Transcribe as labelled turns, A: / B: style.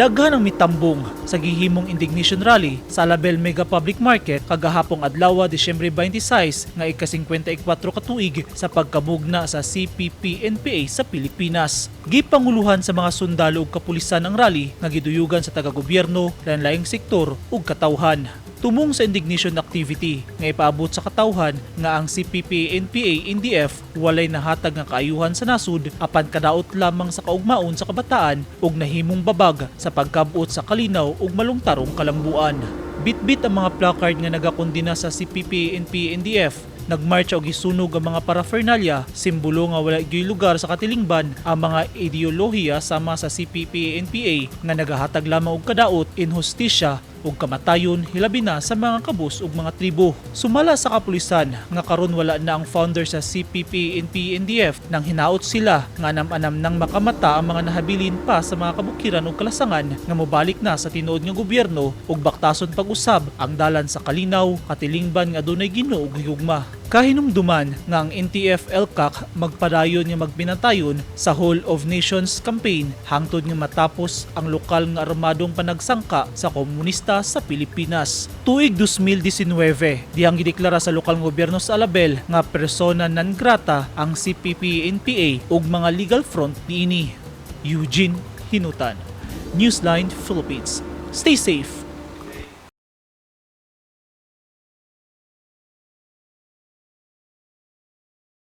A: Daghan ang mitambong sa gihimong indignation rally sa Alabel Mega Public Market kagahapong adlaw, Disyembre 26, nga ika-54 ka tuig sa pagkamugna sa CPP-NPA sa Pilipinas. Gipanguluhan sa mga sundalo ug kapulisan ang rally nga giduyugan sa taga-gobyerno, lain-laing sektor ug katawhan. Tumong sa indignation activity nga ipaabot sa katawhan nga ang CPP, NPA, NDF walay nahatag nga kaayuhan sa nasud apan kadaot lamang sa kaugmaon sa kabataan ug nahimong babag sa pagkabot sa kalinaw ug malungtarong kalambuan. Bitbit ang mga placard nga nagakondena sa CPP, NPA, NDF. Nagmarcha og gisunog ang mga paraphernalia, simbolo nga wala gyoy lugar sa katilingban ang mga ideolohiya sama sa CPP, NPA nga nagahatag lamang og kadaot, inhustisya ug kamatayon, hilabi na sa mga kabus ug mga tribo. Sumala sa kapulisan nga karon wala na ang founder sa CPP, NPA, NDF, nang hinaot sila nga anam-anam nang makamata ang mga nahabilin pa sa mga kabukiran ug kalasangan nga mobalik na sa tinuod nga gobyerno ug baktason pag-usab ang dalan sa kalinaw, katilingban nga adunay Ginoo ug higugma. Kahinumduman nga ang NTF-ELCAC magpadayon nga magbinantayon sa Whole of Nations campaign hangtod nga matapos ang lokal nga armadong panagsangka sa komunista sa Pilipinas. Tuig 2019, dihang gideklara sa lokal nga gobyerno sa Alabel nga persona non grata ang CPP-NPA ug mga legal front niini. Eugene Hinutan, Newsline Philippines. Stay safe.